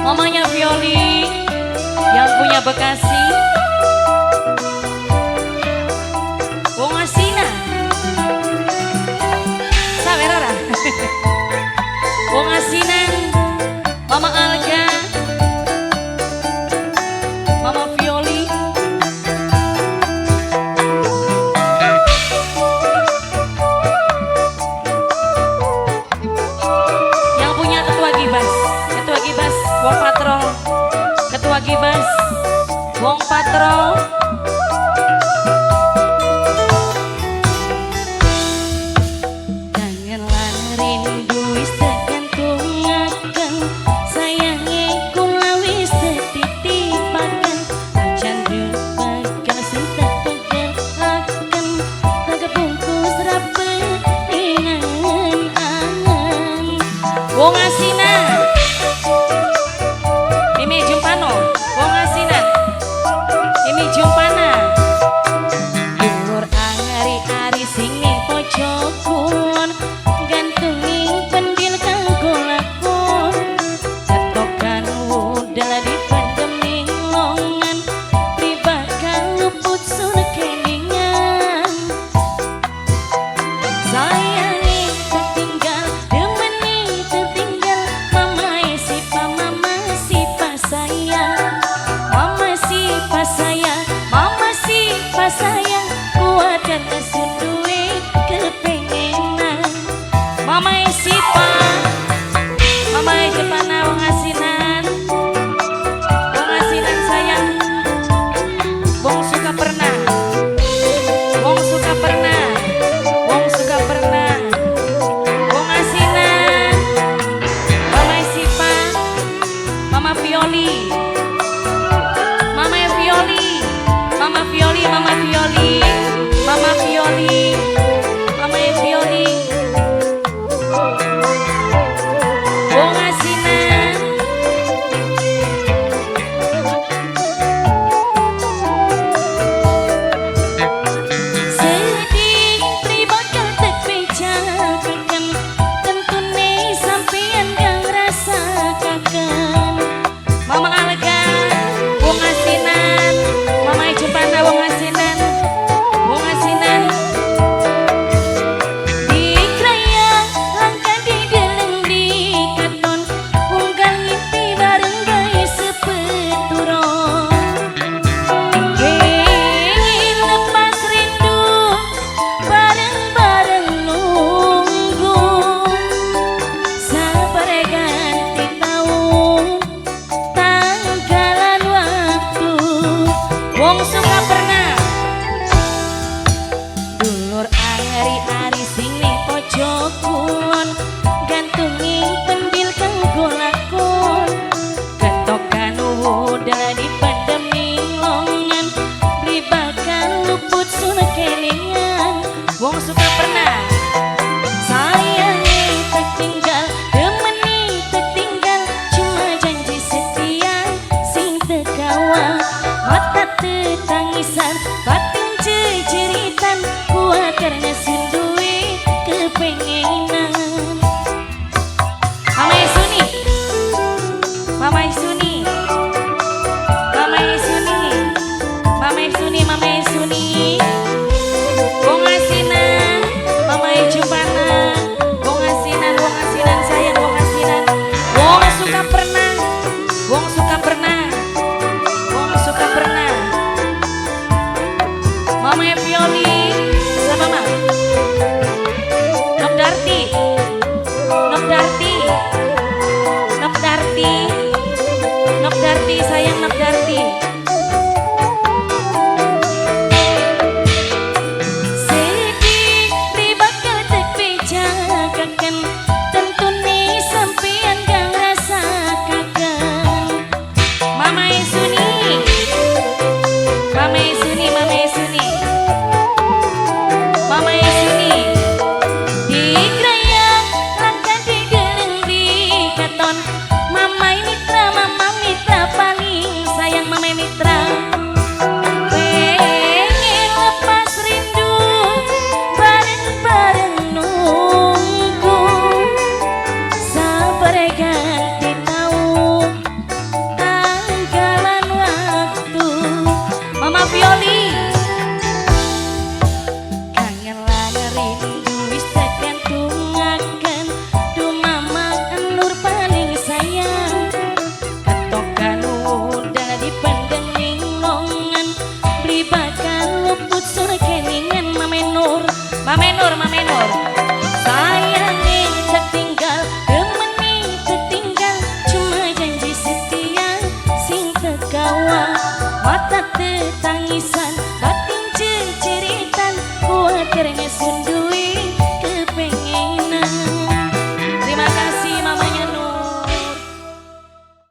Mamanya Violi yang punya Bekasi. Wong Asina. Sawer ora? Wong Asinan, Mama Alga, Mama Violi. Yang punya Ketua Gibas, Ketua Gibas, Wong Patrol, Ketua Gibas, Wong Patrol. Janganlah rindu wis tergantungaken, sayange kula wis dititipaken, ajan bakal sing tak pegelaken, tak bungkus rapet angan-angan. Wong Asina, Mimi Jumpano, Wong Asina, Mimi Jumpana. Dulur ari-ari sing ning pojok kulon, gantungi pendil kanggo lakon, catokan wudal dipendem ning longan, pribakal luput sun keningan. Sayange tertinggal, demene tertinggal, Menor. Sayange tertinggal, demene tertinggal, cuma janji setia sing tergawa. Mata tetangisan.